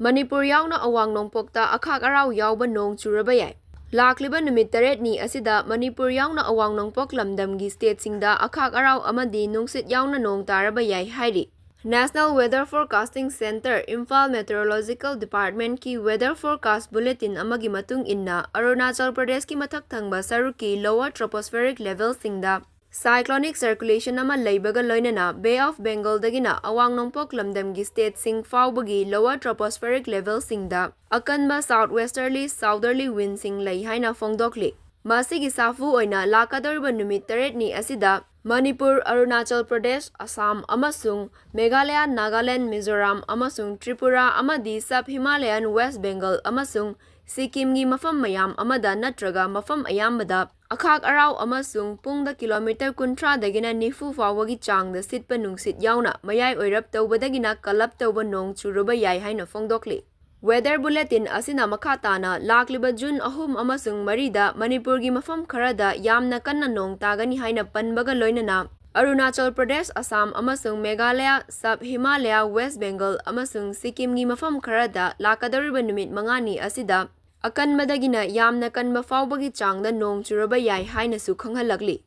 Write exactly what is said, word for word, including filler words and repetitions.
ꯃꯅꯤꯄꯨꯔ ꯌꯥꯎꯅ ꯑꯋꯥꯡ ꯅꯣꯡꯄꯣꯛꯇ ꯑꯈꯥꯛ ꯑꯔꯥꯎ ꯌꯥꯎꯕ ꯅꯣꯡ ꯆꯨꯔꯕ ꯌꯥꯏ꯫ ꯂꯥꯛꯂꯤꯕ ꯅꯨꯃꯤꯠ ꯇꯔꯦꯠꯅꯤ ꯑꯁꯤꯗ ꯃꯅꯤꯄꯨꯔ ꯌꯥꯎꯅ ꯑꯋꯥꯡ ꯅꯣꯡꯄꯣꯛ ꯂꯝꯗꯝꯒꯤ ꯁ꯭ꯇꯦꯠꯁꯤꯡꯗ ꯑꯈꯥꯛ ꯑꯔꯥꯎ ꯑꯃꯗꯤ ꯅꯨꯡꯁꯤꯠ ꯌꯥꯎꯅ ꯅꯣꯡ ꯇꯥꯔꯕ ꯌꯥꯏ ꯍꯥꯏꯔꯤ꯫ National Weather Forecasting Centre, Imphal Meteorological Departmentꯀꯤ weather forecast bulletin ꯑꯃꯒꯤ ꯃꯇꯨꯡ ꯏꯟꯅ, ꯑꯔꯨꯅꯥꯆꯜ ꯄ꯭ꯔꯗꯦꯁꯀꯤ ꯃꯊꯛ ꯊꯪꯕ ꯁꯔꯨꯛꯀꯤ lower tropospheric levelꯁꯤꯡꯗ cyclonic circulation ꯑꯃ ꯂꯩꯕꯒ ꯂꯣꯏꯅꯅ Bay of Bengalꯗꯒꯤꯅ ꯑꯋꯥꯡ ꯅꯣꯡꯄꯣꯛ ꯂꯝꯗꯝꯒꯤ ꯁ꯭ꯇꯦꯠꯁꯤꯡ ꯐꯥꯎꯕꯒꯤ lower tropospheric levelꯁꯤꯡꯗ ꯑꯀꯟꯕ south westerly southerly windꯁꯤꯡ ꯂꯩ ꯍꯥꯏꯅ ꯐꯣꯡꯗꯣꯛꯂꯤ꯫ ꯃꯁꯤꯒꯤ ꯁꯥꯐꯨ ꯑꯣꯏꯅ ꯂꯥꯛꯀꯗꯧꯔꯤꯕ ꯅꯨꯃꯤꯠ ꯇꯔꯦꯠꯅꯤ ꯑꯁꯤꯗ ꯃꯅꯤꯄꯨꯔ, ꯑꯔꯨꯅꯥꯆꯜ ꯄ꯭ꯔꯗꯦꯁ, ꯑꯁꯥꯝ ꯑꯃꯁꯨꯡ ꯃꯦꯘꯥꯂꯌꯥ, ꯅꯥꯒꯥꯂꯦꯟꯗ, ꯃꯤꯖꯣꯔꯥꯝ ꯑꯃꯁꯨꯡ ꯇ꯭ꯔꯤꯄꯨꯔꯥ ꯑꯃꯗꯤ Sub Himalayan West Bengal ꯑꯃꯁꯨꯡ ꯁꯤꯛꯀꯤꯝꯒꯤ ꯃꯐꯝ ꯃꯌꯥꯝ ꯑꯃꯗ ꯅꯠꯇ꯭ꯔꯒ ꯃꯐꯝ ꯑꯌꯥꯝꯕꯗ ꯑꯈꯥꯛ ꯑꯔꯥꯎ ꯑꯃꯁꯨꯡ ꯄꯨꯡꯗ ꯀꯤꯂꯣꯃꯤꯇꯔ ꯀꯨꯟꯊ꯭ꯔꯥꯗꯒꯤꯅ ꯅꯤꯐꯨ ꯐꯥꯎꯕꯒꯤ ꯆꯥꯡꯗ ꯁꯤꯠꯄ ꯅꯨꯡꯁꯤꯠ ꯌꯥꯎꯅ ꯃꯌꯥꯏ ꯑꯣꯏꯔꯞ ꯇꯧꯕꯗꯒꯤꯅ ꯀꯜꯂꯞ ꯇꯧꯕ ꯅꯣꯡ ꯆꯨꯔꯨꯕ ꯌꯥꯏ ꯍꯥꯏꯅ ꯐꯣꯡꯗꯣꯛꯂꯤ꯫ Weather bulletin ꯑꯁꯤꯅ ꯃꯈꯥ ꯇꯥꯅ ꯂꯥꯛꯂꯤꯕ ꯖꯨꯟ ꯑꯍꯨꯝ ꯑꯃꯁꯨꯡ ꯃꯔꯤꯗ ꯃꯅꯤꯄꯨꯔꯒꯤ ꯃꯐꯝ ꯈꯔꯗ ꯌꯥꯝꯅ ꯀꯟꯅ ꯅꯣꯡ ꯇꯥꯒꯅꯤ ꯍꯥꯏꯅ ꯄꯟꯕꯒ ꯂꯣꯏꯅꯅ ꯑꯔꯨꯅꯥꯆꯜ ꯄ꯭ꯔꯗꯦꯁ, ꯑꯁꯥꯝ ꯑꯃꯁꯨꯡ Meghalaya, Sub Himalayan West Bengal ꯑꯃꯁꯨꯡ ꯁꯤꯛꯀꯤꯝꯒꯤ ꯃꯐꯝ ꯈꯔꯗ ꯂꯥꯛꯀꯗꯧꯔꯤꯕ ꯅꯨꯃꯤꯠ ꯃꯉꯥꯅꯤ ꯑꯁꯤꯗ ꯑꯀꯟꯕꯗꯒꯤꯅ ꯌꯥꯝꯅ ꯀꯟꯕ ꯐꯥꯎꯕꯒꯤ ꯆꯥꯡꯗ ꯅꯣꯡ ꯆꯨꯔꯕ ꯌꯥꯏ ꯍꯥꯏꯅꯁꯨ ꯈꯪꯍꯜꯂꯛꯂꯤ꯫